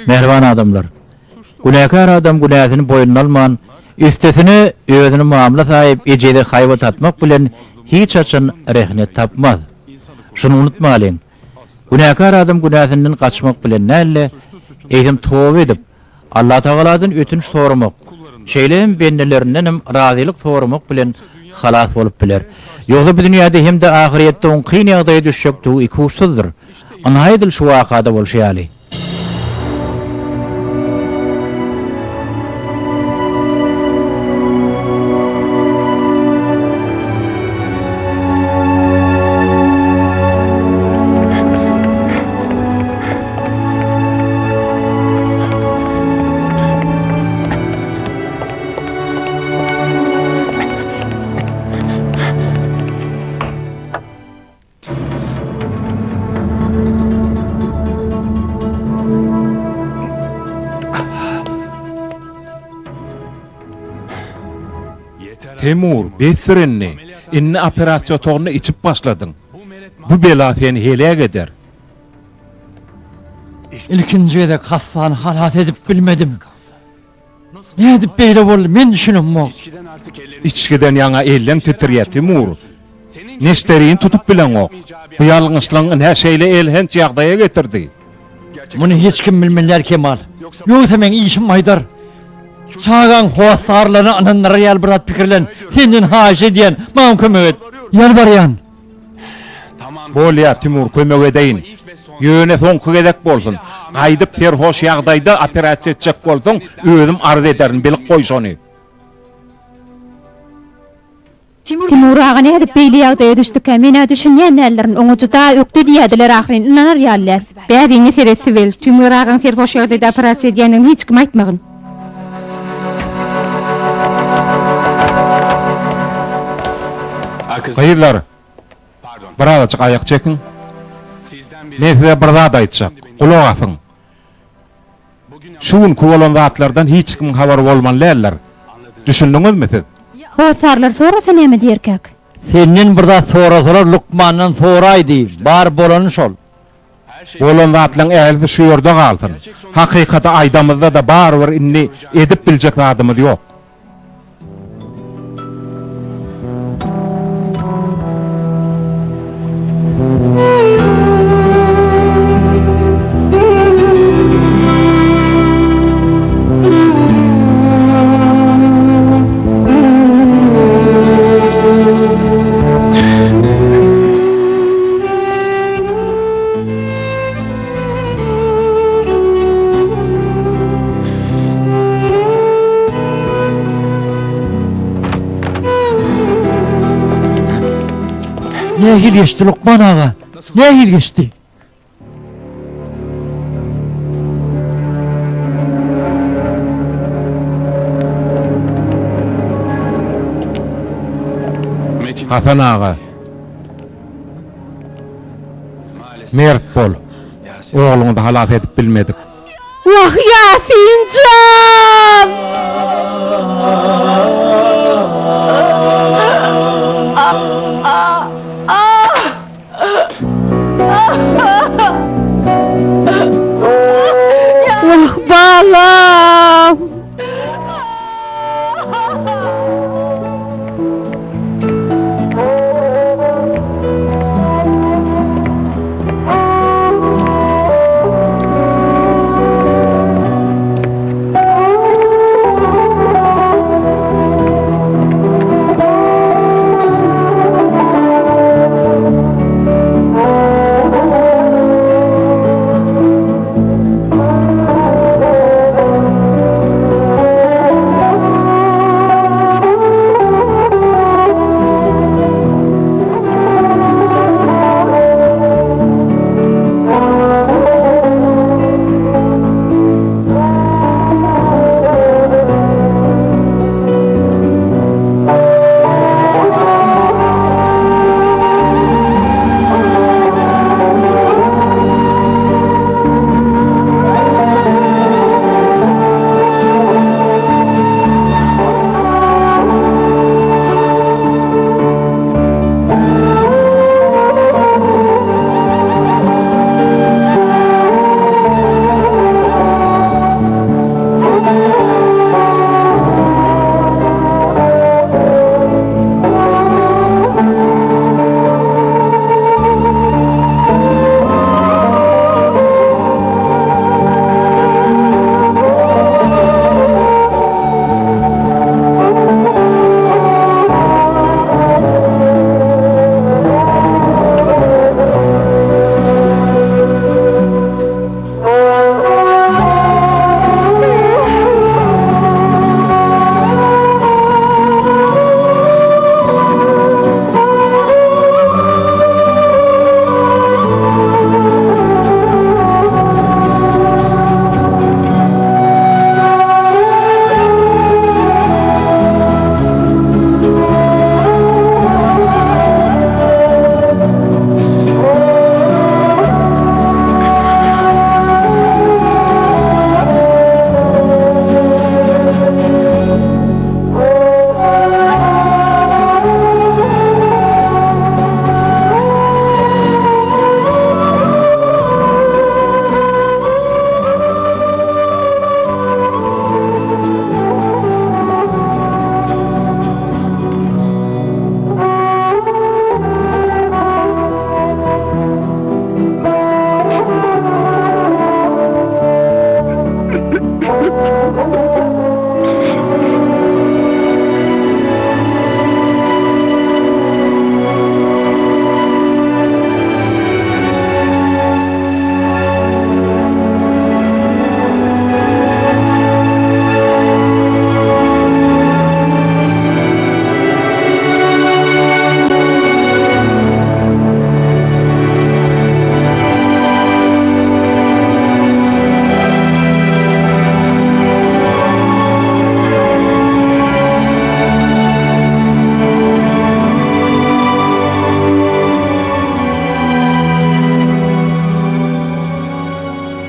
Mähriban adamlar! Günäkär adam günäsini boýnuna alman, üstesine özüni mamla saýyp ejize haýbat atmak bilen hiç haçan rehnet tapmaz. Şuny unutmalyň! Günäkär adam günäsinden gaçmak bilen däl-de, eýsem toba edip, Allatagaladan ötünç soramak, şeýle hem bendelerinden hem razylyk soramak bilen halas bolup biler. Ýogsa bu dünýäde hem-de ahyrýetde oň kyn ýagdaýa düşjekdigi ikuçsuzdyr. Ynha edil şu wakada bolşy ýaly. Temur, besdir indi. Indi operasiýa otagynda içip başladyň. Bu bela seni heläk eder. Ilkinji gezek hassany halas edip bilmedim. Nädip beýle boldy, men düşünemok. Içgiden ýaňa elleň titrýär, Timur. Neşterini tutup bileňok. Bu ýalňyşlygyň ine şeýle elhenç ýagdaýa getirdi. Muny hiç kim bilmeli däl, Kemal. Ýogsa meň işim gaýdar. Çagaň hossarlaryna ynandyrar ýaly bir zat pikirlen. Senden haýyş edýän, maňa kömek et. Ýalbarýan. Bolýa, Timur, kömek edeýin. Ýöne soňky gezek bolsun. Gaýdyp serhoş ýagdaýda operasiýa etjek bolsaň, özüm arz ederin, bilip goý şony. Timur aga nädip beýle ýagdaýa düşdükä, men-ä düşünýän däldirin, oňa juda ökde diýýädiler ahyryn, ynanar ýaly däl. Bäbiňe seret, Sibel, Timur agaň serhoş ýagdaýda operasiýa edýändigini hiç kime aýtmagyn. Gyzlar, birazajyk aýak çekiň. Men size bir zat aýtjak. Gulak asyň. Şu günki bolan zatlardan hiç kimiň habary bolmaly däldir. Düşündiňizmi siz? Hossarlar sorasa näme diýerkäk? Senden bir zat sorasalar lukmandan soraý diý, bar bolany şol. Bolan zatlaň ählisi şu ýerde galsyn. Hakykaty aýdamyzda-da barybir indi edip biljek zadymyz ýok. Nähili geçdi Lukman aga? Nähili geçdi? Hasan aga. Mert bol. Ogluňyzy halas edip bilmedik. Wah Ýasin jan! Wah balam!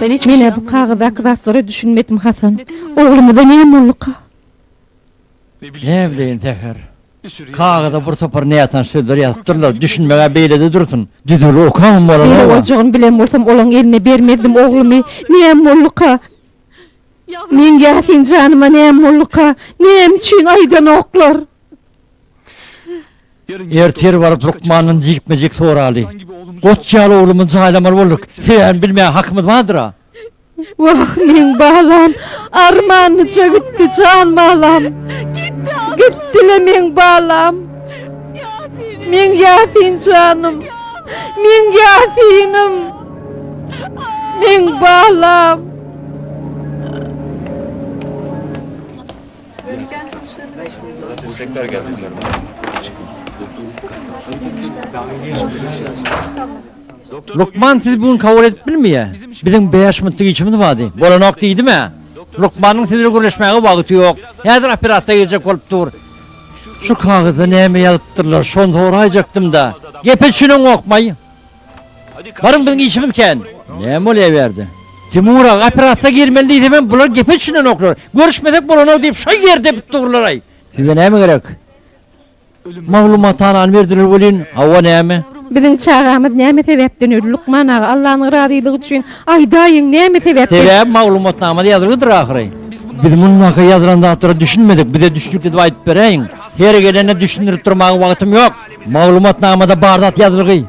Men-ä bu kagyzdaky zatlara düşünmedim, Hasan. Oglumyza näme bolduka? Näbileýin, Säher. Kagyza bir topar nätanyş sözler ýazypdyrlar, düşünmeg-ä beýle-de dursun, düzüwli okabam Beýle bolanok-a. boljagyny bilen bolsam, olaň eline bermezdim oglumy. Näme bolduka? Meň Ýasin janyma näme bolduka? Näme üçin aýdanoklar? Ertir baryp lukmandan jikme-jik soraly. Goç ýaly oglumyzy jaýlamaly bolduk. Sebäbini bilmäge hakymyz bardyr-a. Wah, meň balam, armanlyja gitdi jan balam. Gitdi-le meň balam. Meň Ýasin janym. Meň Ýasinim. Meň balam. Lukman sizi bu gün kabul edip bilmeýär. Biziň bäş minutlyk işimiz bardy. Bolanok diýdim-ä. Lukmanyň siz bilen gürleşmäge wagty ýok. Häzir operasiýa girjek bolup dur. Şu kagyzda näme ýazypdyrlar, şony soraýjakdym-da. Gepe düşüneňokmaý. Baryň biziň işimiz kän. Näme bolýar bu ýerde? Timur aga operasiýa girmeli diýsemem bular gepe düşünenoklar. Görüşmesek bolanok diýip şo ýerde depip durlar-aý. Size näme gerek? Maglumathanany berdiler welin, hawa näme? Biziň çagamyz näme sebäpden öldi lukman aga Allanyň razylygy üçin aýdaýyň näme sebäpden? Sebäbi maglumatnamada ýazylgydyr ahyry. Biz mundaka ýazylan zatlara düşünmedik, bize düşnükli edip aýdyp beräýiň. Her gelende düşündirip durmaga wagtym ýok. Maglumatnamada bar zat ýazylgy.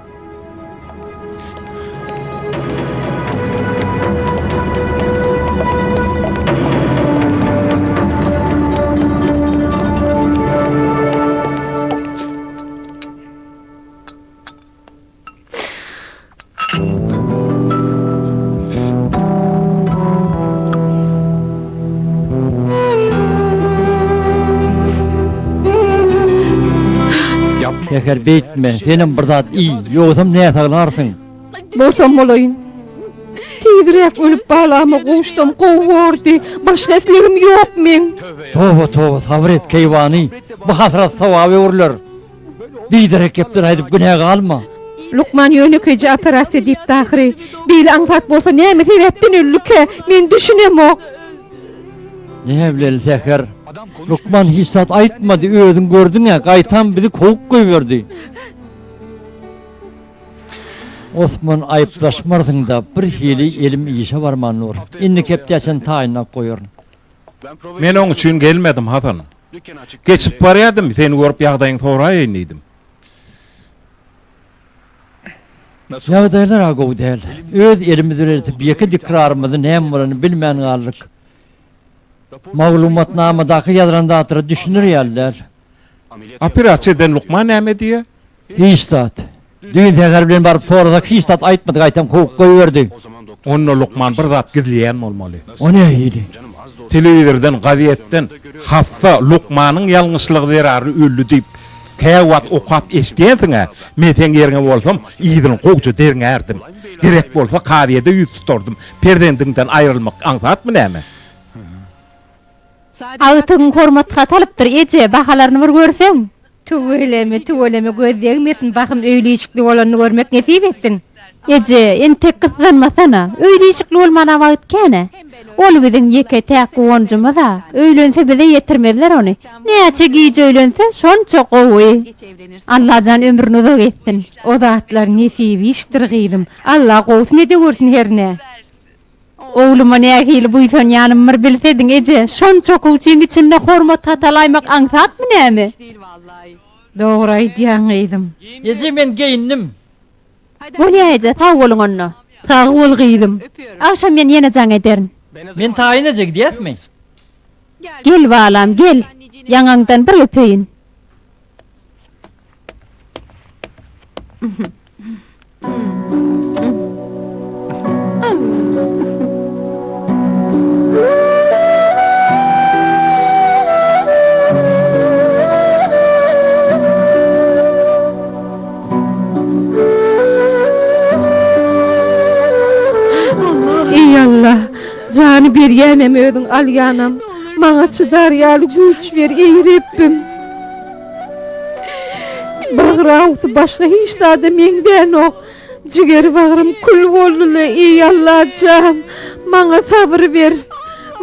Säher beýtme, senem bir zat iý, ýogsam näsaglarsyň. Bolsam bolaýyn. Tizräk ölüp balama gowuşsam gowy bordy. Başga islegim ýok meň. Toba, toba, sabyr et, keýwany. Bu hasrat sogaba öwrüler. Biderek gepler aýdyp günä galma. Lukman ýönekeýje operasiýa diýipdi ahyry. Beýle aňsat bolsa näme sebäpden öldükä? Men düşünemok. Näbileli Säher. Lukman hiç zat aýtmady, özüň gördüň-ä, gaýtam bizi kowup goýberdi. Osman aýyplaşmarsyň-da, birhili elim işe barman dur. Indiki hepdä çenli taýynlap goýaryn. Men oň üçin gelmedim, Hasan. Geçip barýardym, seni görüp ýagdaýyňy soraýaýyn diýdim. Ýagdaýlar-a gowy däl. Öz elimiz bilen etip ýeke dikrarymyzy näme bolanyny bilmän galdyk. Maglumatnamadaky ýazylan zatlara düşüner ýaly däl. Operasiýa eden lukman näme diýýär? Hiç zat. Düýn säher bilen baryp sorasak hiç zat aýtmady, gaýtam kowup goýberdi. Onda lukman bir zat gizleýän bolmaly. O nähili? Telewizordan, gazetden hassa lukmanyň ýalňyşlygy zerarly öldi diýip, käwagt okap eşidýänsiň-ä. Men seň ýeriňe bolsam, yzyny gowja derňärdim. Gerek bolsa kazyýete ýüz tutardym. Perzendiňden aýrylmak aňsatmy näme? Agtygyň hormat haty alypdyr, eje, bahalaryny bir görseň. Tüweleme, tüweleme, göz degmesin, bahym öýli-işikli bolanyny görmek nesip etsin. Eje, entek gyssanmasana, öýli-işikli bolmana wagt kän-ä. Ol biziň ýeke-täk guwanjymyz-a, öýlense bize ýetirmezler ony. Näçe gijä öýlense, şonça gowy. Allajan ömrüni uzak etsin. O zatlar nesip işdir, gyzym. Alla gowusyny edewürsin hernä. Ogluma nähili buýsanýanymy bir bilsediň, eje! Şonça okuwçyň içinde hormat hat alaýmak aňsatmy näme? Dogry aýdýaň, gyzym. Eje, men geýindim. Bolýa, eje, sag boluň onda. Sag bol, gyzym. Agşam men ýene jaň ederin. Men taýyn, eje, gidýäsmi? Gel, balam, gel. Ýaňaňdan bir öpeýin. Eý Alla, jany berýänem özüň alýanam, maňa çydar ýaly güýç ber, eý Rebbim. Bagyr awusy başga hiç zada meňzänok. Jiger-bagrym kül boldy-la, eý Allajan, maňa sabyr ber.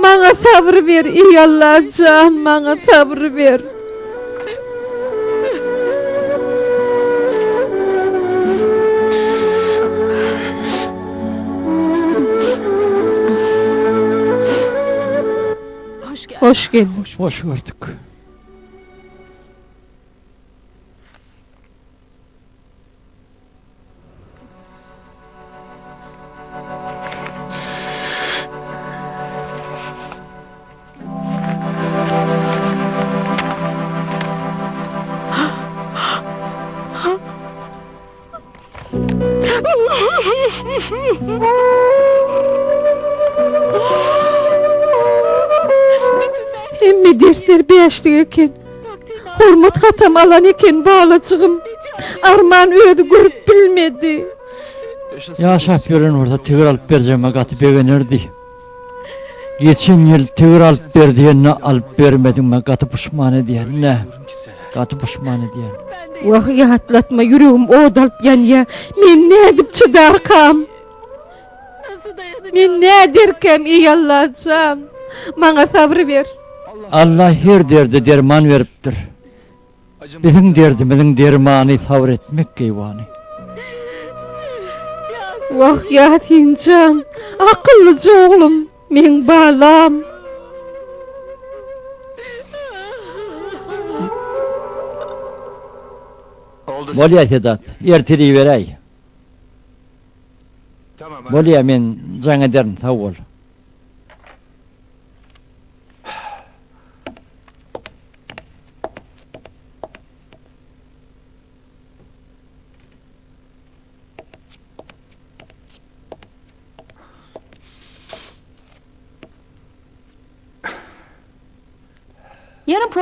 Maňa sabyr ber, eý Allajan, maňa sabyr ber. Hoş geldiň. Hoş gördük. Hemme dersler bäşlik eken. Hormat hatam alan eken balajygym. Arman özi görüp bilmedi. Ýaşap ýören bolsa tigir alyp berjegime gaty begenerdi. Geçen ýyl tigir alyp ber diýende alyp bermediňme gaty puşman edýän-dä. Gaty puşman edýän. Wah, ýatlatma, ýüregim ot alyp ýanýa. Men nädip çydarkam? Men näderkäm, eý Allajan? Maňa sabyr ber. Alla her derde derman beripdir. Biziň derdimiziň dermany sabyr etmek keýwany. Wah, Ýasinjan, akyllyja oglum, meň balam. Bolýa Sedat, ertir iberäý. Bolýa, men jaň ederin, sag bol.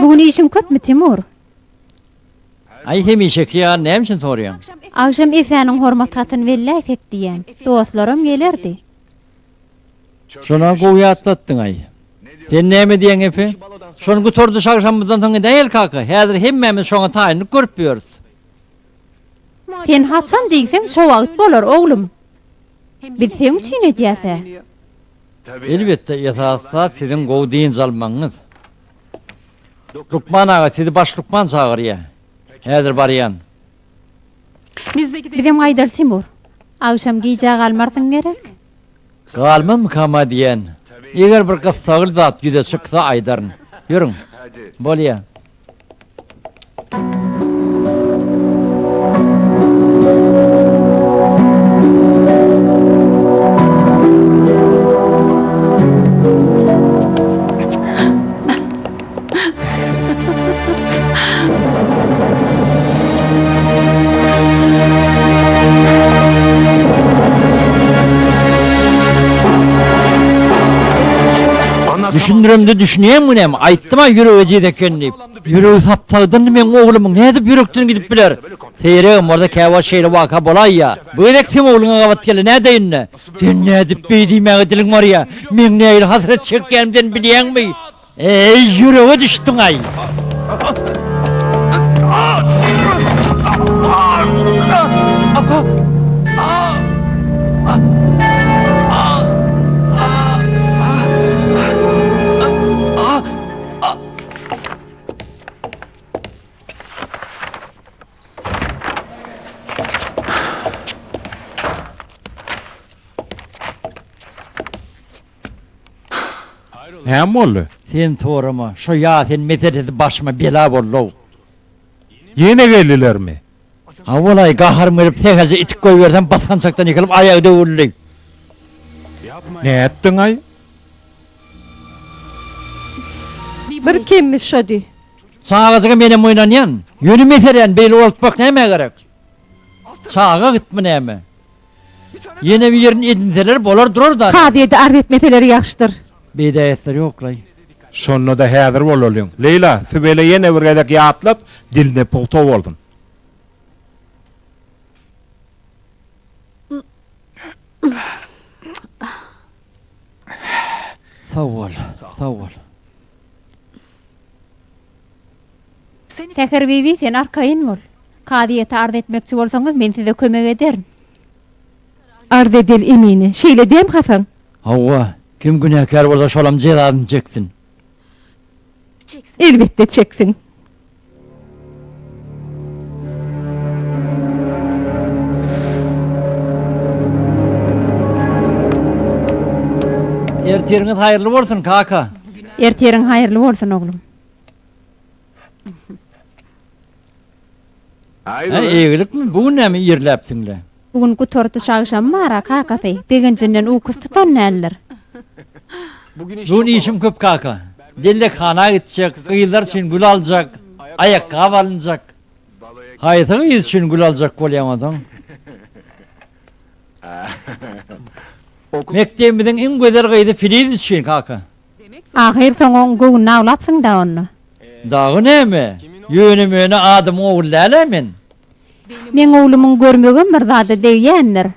Bu gün işiň köpmi, Timur? Aý, hemişeki ýaly näme üçin soraýaň? Agşam Efäniň hormat hatyny belläýsek diýýän. Dostlaram gelerdi. Şonam gowy ýatlatdyň-aý. Sen näme diýýäň, Efe? Şony gutardyş agşamymyzdan soň edäýeli, kaka. Häzir hemmämiz şoňa taýynlyk görüp ýörüs. Sen haçan diýseň, şo wagt bolar, oglum. Biz seň üçin edýäs-ä. Elbetde, esasy zat siziň gowy dynç almagyňyz. Lukman aga, sizi baş lukman çagyrýar. Häzir barýan. Bizem gaýdaly, Timur. Agşam gijä galmarsyň gerek? Galmamykam-a diýen. Eger bir gyssagly zat ýüze çyksa aýdaryn. Ýörüň. Bolýa. Düşündiremde düşünýäňmi näme? Aýtdym-a ýüregi ejiz eken diýip. Ýüregi sap-sagdyndy meň oglumyň, nädip ýürekden gidip biler? Seýregem bolsa käwagt şeýle waka bolaýýa. Bu gezek seň ogluňa gabat geldi, nädeýin-dä? Sen nädip beý diýmäge diliň barýa? Meň nähili hasrat çekýänimi sen bilýäňmi? Eý, ýürege düşdüň-aý! Näme boldy? Sen sorama, şo Ýasin meselesi başyma bela boldy-ow. Ýene geldilermi? Hawa-laý, gaharym gelip sähelçe itik goýbersem basgançakdan ýykylyp aýagy döwüldi. Nätdiň-aý? Bir kemimiz şody. Çagajyga menem oýnanýan. Ýöne meseläni beýle ulaltmak nämä gerek? Çaga gytmy näme? Ýene birini edinseler bolar durar-da. Kazyýete arz etmeseleri ýagşydyr. Beýdäýesler ýok-laý. Şonda-da häzir bolalyň. Leýla, Sibele ýene bir gezek ýatlat, diline pugta bolsun. Sag bol, sag bol. Säher bibi, sen arkaýyn bol. Kazyýete arz etmekçi bolsaňyz, men size kömek ederin. Arz edeli emine. Şeýle dämi Hasan? Hawa, kim günäkär bolsa şolam jezasyny çeksin. Elbetde çeksin. Ertiriňiz haýyrly bolsun, kaka. Ertiriň haýyrly bolsun, oglum. Hä, eýgilikmi? Bu gün näme irläpsiň-le? Bu gün gutardyş agşamy bar-a, kakasy. Begenjinden ukusy tutan däldir. Bu gün işim köp, kaka. Dellekhana gitjek, gyzlar üçin gül aljak, aýakgap alynjak. Haýsy gyz üçin gül aljak bolýaň onsoň? Mekdebimiziň iň gözel gyzy Filiz üçin, kaka. Ahyr soň oň göwnüni awlapsyň-da onda. Dagy näme? Ýöne-möne adamyň ogly däl-ä men. Meň oglumyň görmegem bir zada degýändir.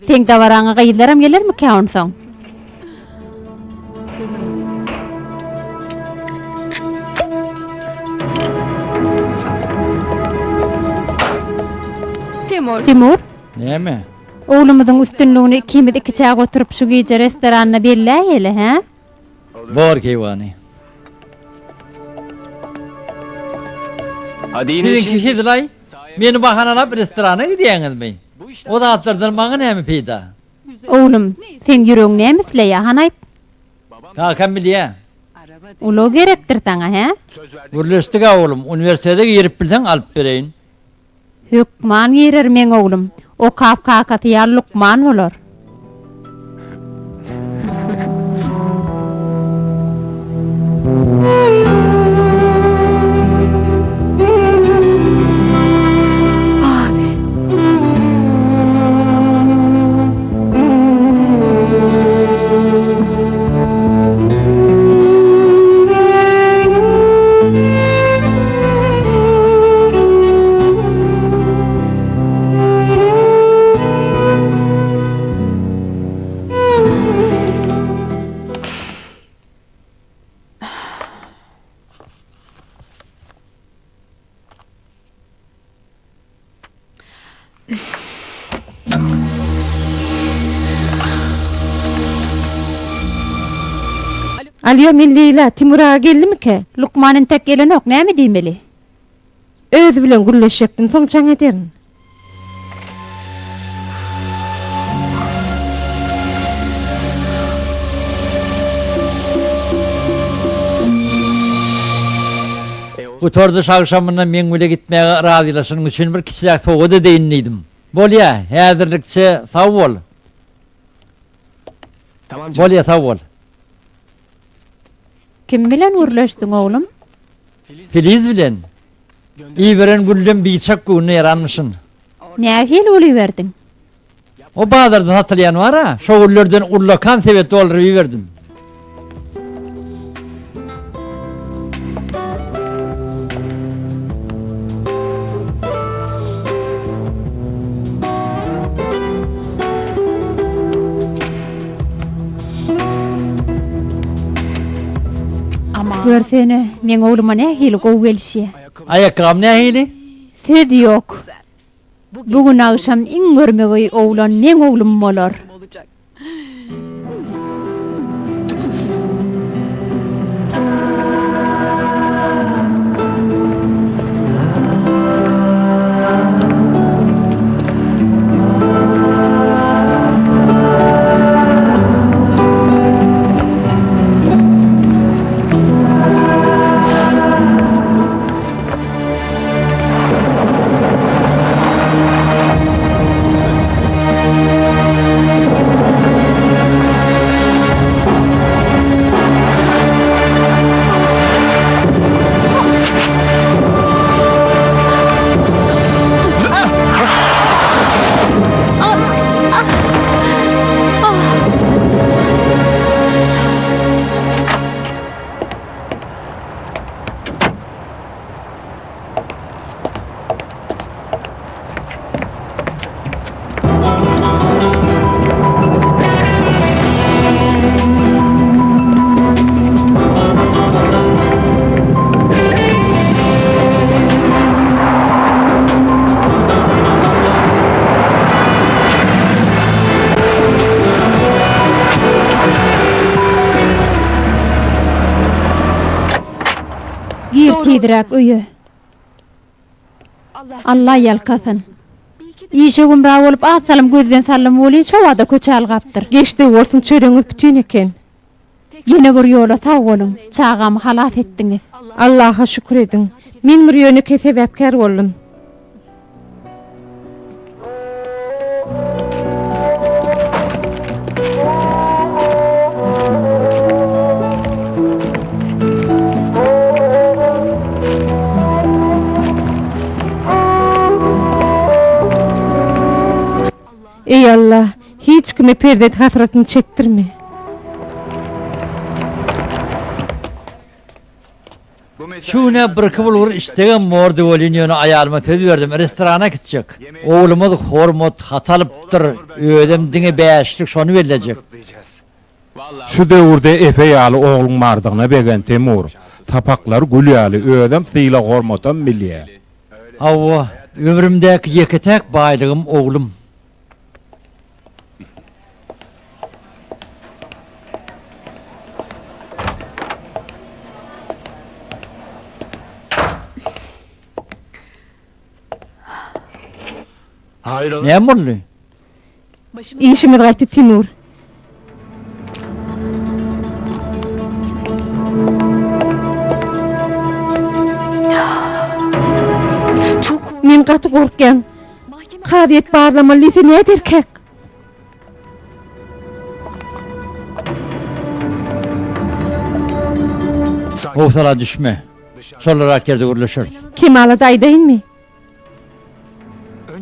Seň dabaraňa gyzlaram gelermikä onsoň? Timur. Näme? Oglumyzyň üstünligini ikimiz ikiçäk oturyp şu gije restoranda belläýeli, hä? Bor keýwany. Siziňki hezil-aý. Meni bahanalap restorana gidýäňizmi? O zatlardan maňa näme peýda? Oglum, seň ýüregiň näme isleýä, hany aýt? Kakam bilýä. Ulag gerekdir saňa, hä? Gürleşdik-ä oglum, uniwersitete girip bilseň alyp bereýin. Hökman girer meň oglum. Okap kakasy ýaly lukman bolar. Alýo, men Leýla, Timur aga geldimikä? Lukman entek gelenok, näme diýmeli? Özi bilen gürleşjekdim, soň jaň ederin. Gutardyş agşamynda meň bile gitmäge razylaşanyň üçin bir kiçiräk sowgat edeýin diýdim. Bolýa, häzirlikçe sag bol. Bolýa, sag bol. Kim bilen gürleşdiň, oglum? Filiz bilen. Iberen güllem biçak göwnüne ýaranmyşyn. Nähili gül iberdiň? O bazarda satylýan bar-a, şo güllerden ullakan sebet dolduryp iberdim. Görsene, meň ogluma nähili gowy gelişýär. Aýakgabym nähili? Söz ýok. Bu gün agşam iň görmegeý oglan meň oglum bolar. Tizräk öýe. Alla ýalkasyn. Işe gümra bolup az salym gözden saldym welin şobada köçe algapdyr. Geçdigi bolsun çöregiňiz bütin eken. Ýene bir ýola sag boluň, çagamy halas etdiňiz. Allaha şükür ediň. Men bir ýönekeý sebäpkär boldum. Eý Alla, hiç kime perzent hasratyny çekdirme. Şu gün-ä birki bulgur içsegem bordy welin, ýöne aýalyma söz berdim, restorana gitjek. Oglumyz hormat haty alypdyr, özem diňe bäşlik, şony bellejek. Şu döwürde Efe ýaly ogluň bardygyna begen Temur. Sapaklary gül ýaly, özem sylag-hormatam bilýä. Hawa, ömrümdäki ýeke-täk baýlygym oglum. Näme boldy? Işimiz gaýtdy, Timur. Men gaty gorkýan. Kazyýet barlamaly diýse näderkäk? Howsala düşme. Şolarak ýerde gürleşeris. Kemala-da aýdaýynmy?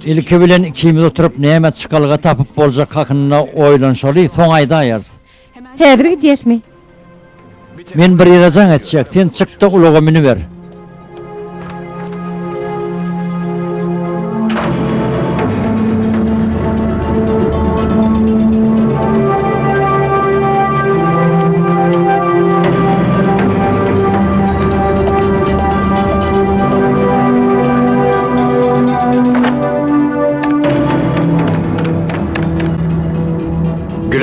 Ilki bilen ikimiz oturyp näme çykalga tapyp boljak hakynda oýlanyşaly, soň aýdaýarys. Häzir gidýäsmi? Men bir ýere jaň etjek, sen çyk-da ulaga münüber.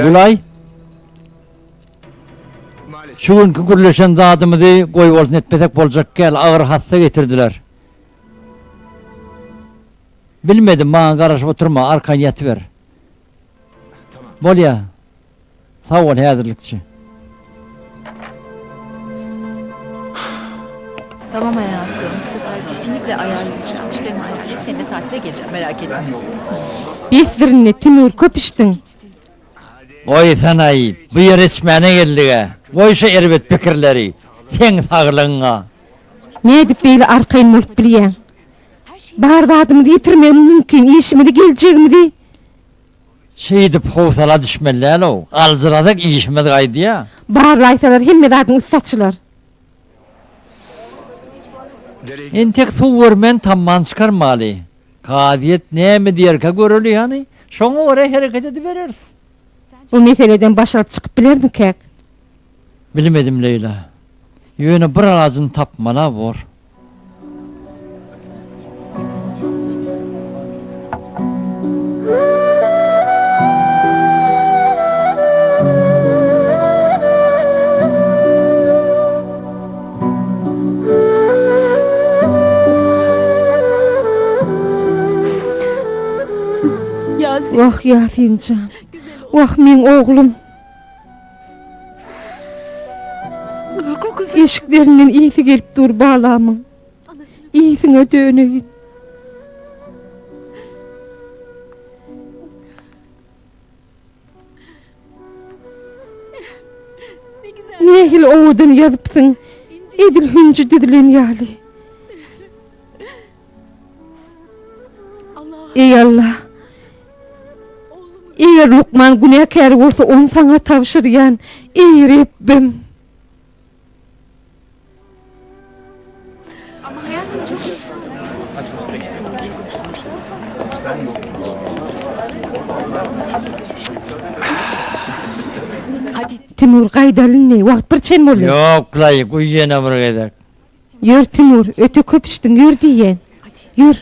Gülaý, şu günki gürleşen zadymyzy goýbolsun etmesek boljak däl, agyr hassa getirdiler. Bilmedim, maňa garaşyp oturma, arkaýyn ýatyber. Bolýa. Sag bol häzirlikçe. Tamam hayatım, bu sefer kesinlikle ayarlayacağım. İşlerimi ayarlayıp seninle tatile geleceğim, merak etme. Besdir indi, Timur, köp içdiň. Goýsanaý, bu ýere içmäne geldig-ä. Goý şu erbet pikirleri. Seň saglygyňa. Nädip beýle arkaýyn bolup bilýäň? Bar zadymyzy ýitirmegimiz mümkin, işimizi, geljegimizi. Şeýdip howsala düşmeli däl-ow. Aljyrasak işimiz gaýdýa. Barlaýsalar hemme zadyň üsti açylar. Entek suw görmän tamman çykarmaly. Kazyýet näme diýerkä göreli hany. Şoňa görä hereket edibereris. Bu meseleden baş alyp çykyp bilermikäk? Bilmedim Leýla. Ýöne bir alajyny tapmaly-a bor. Wah, Ýasin jan! Wah, meň oglum! Eşiklerinden ysy gelip dur balamyň. Ysyňa döneýin. Nähili owadan ýazypsyň, edil hünji düzülen ýaly. Eý Alla! Eger lukman günäkär bolsa, ony saňa tabşyrýan, eý Rebbim! Timur, gaýdaly indi, wagt bir çen boldy. Ýok-laý, guý ýene bir gezek. Ýör, Timur, öte köp içdiň, ýör diýýän. Ýör.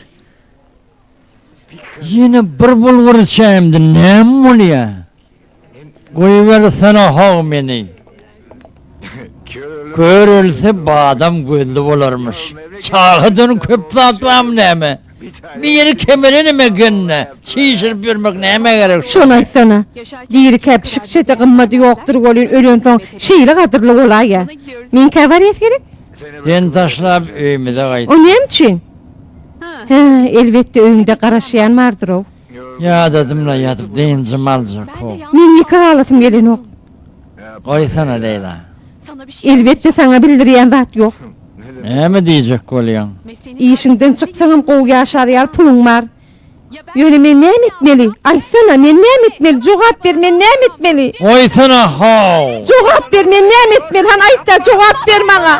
Ýene bir bulgur içäýemde näme bolýa? Goýbersene how meni. Kör ölse badam gözli bolarmyş. Çagadan köp zat barmy näme? Biri kemelenem eken-dä, çişirip ýörmek nämä gerek şo? Şony aýtsana. Dirikä pişikçe-de gymmady ýokdur welin, ölensoň şeýle gadyrly bolaýýa. Meňkä barýas gerek? Seni taşlap öýümize gaýtdym. O näme üçin? Hä, elbetde öýüňde garaşýan bardyr-ow. Ýadadym-la, ýatyp dynjymy aljak-how. Meň ýeke galasym gelenok. Goýsana, Leýla. Elbetde saňa bildirýän zat ýok. Näme diýjek bolýaň? Işiňden çyksaňam gowy ýaşar ýaly puluň bar. Ýöne men näme etmeli? Aýtsana, men näme etmeli? Jogap ber, men näme etmeli? Goýsana, how! Jogap ber, men näme etmeli? Hany aýt-da, jogap ber maňa!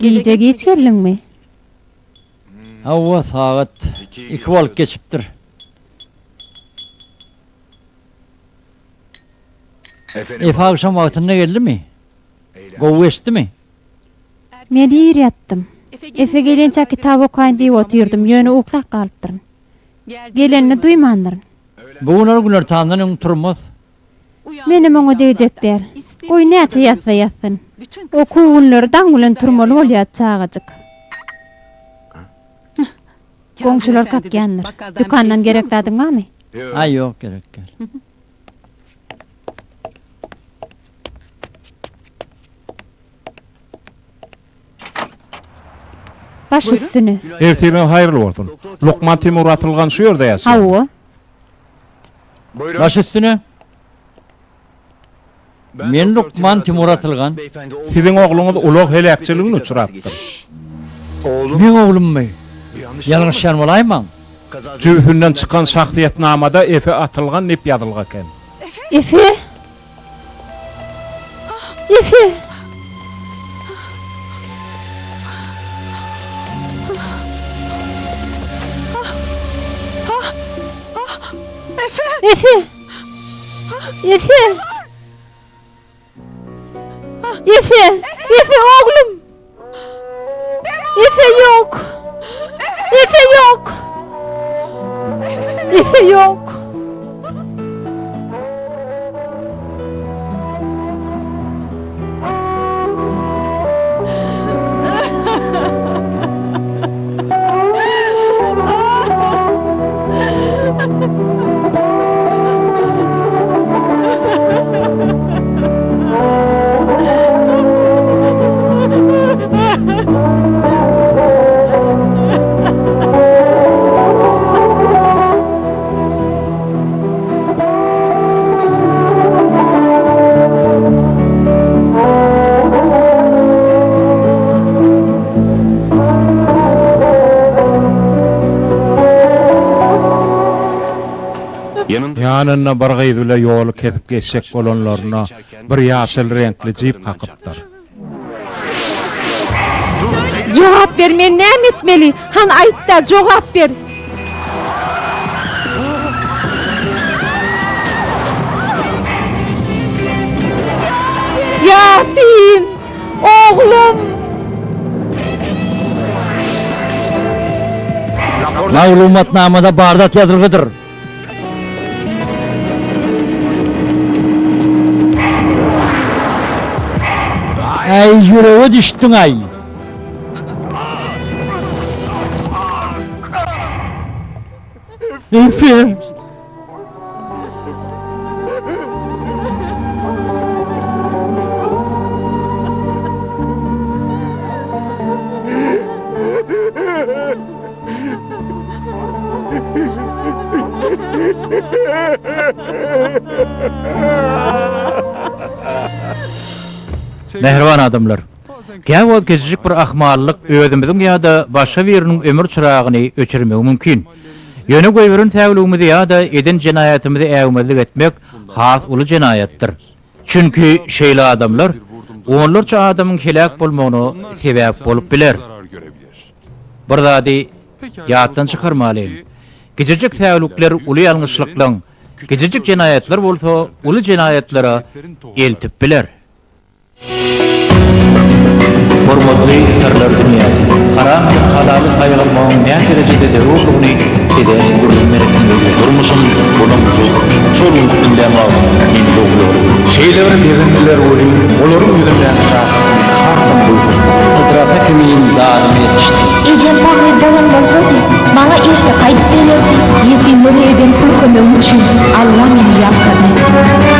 Gije giç geldiňmi? Hawa, sagat iki bolup geçipdir. Efe agşam wagtynda geldimi? Gowy geçdimi? Men ir ýatdym. Efe gelinçä kitap okaýyn diýip otyrdym, ýöne uklap galypdyryn. Gelenini duýmandyryn. Bu gün ol günortandan öň turmaz. Menem oňa degjek däl. Goý näçe ýatsa ýatsyn. Okuw günleri daň bilen turmaly bolýar çagajyk. Goňşular kakýandyr. Dükandan gerek zadyň barmy? Aý ýok gerek däl. Baş üstüne. Ertiriňiz haýyrly bolsun. Lukman Timur Atylgan şu ýerde ýaşaýar. Hawa. Baş üstüne. Men lukman Timur Atylgan. Siziň ogluňyz ulag heläkçiligine uçrapdyr. Meň oglummy? Ýalňyşýan bolaýmaň? Jübüsinden çykan şahsyýetnamada Efe Atylgan diýip ýazylgy eken. Efe? Efe! Efe! Efe! Efe! Efe oglum! Efe ýok! Efe ýok! Efe ýok! Ýanynda bir gyz bile ýoly kesip geçjek bolanlarynda bir ýaşyl reňkli jip kakypdyr. Jogap ber, men näme etmeli? Hany aýt-da, jogap ber! Ýasin! Oglum! Maglumatnamada bar zat ýazylgydyr. Äý ýürege düşdüň-aý. Efem. Mähriban adamlar! Käwagt kiçijik bir ahmallyk özümiziň ýa-da başga biriniň ömür çyragyny öçürmegi mümkin. Ýöne goýberen säwligimizi ýa-da eden jenaýatymyzy äwmezlik etmek has uly jenaýatdyr. Çünki şeýle adamlar onlarça adamyň heläk bolmagyna sebäp bolup biler. Bir zady ýatdan çykarmalyň, kiçijik säwlikler uly ýalňyşlyklaň, kiçijik jenaýatlar bolsa uly jenaýatlara eltip biler. Hormatly Syrlar dünýäsi, haram bilen halaly saýgarmagyň näderejede zerurdygyny size gürrüň beresim gelýär. Durmuşym bulanjyk, şol günki diňlän wagtym men dogry ýola girdim. Şeýle bir begendiler welin, olaryň ýüzündäki şatlyk meni hasam buýsandyrdy. Gudrata kimin dadym ýetişdi. Ejem pahyr bolan bolsady, maňa erteki aýdyp bererdi. Ýetimlere eden pul kömegim üçin Alla meni ýalkady.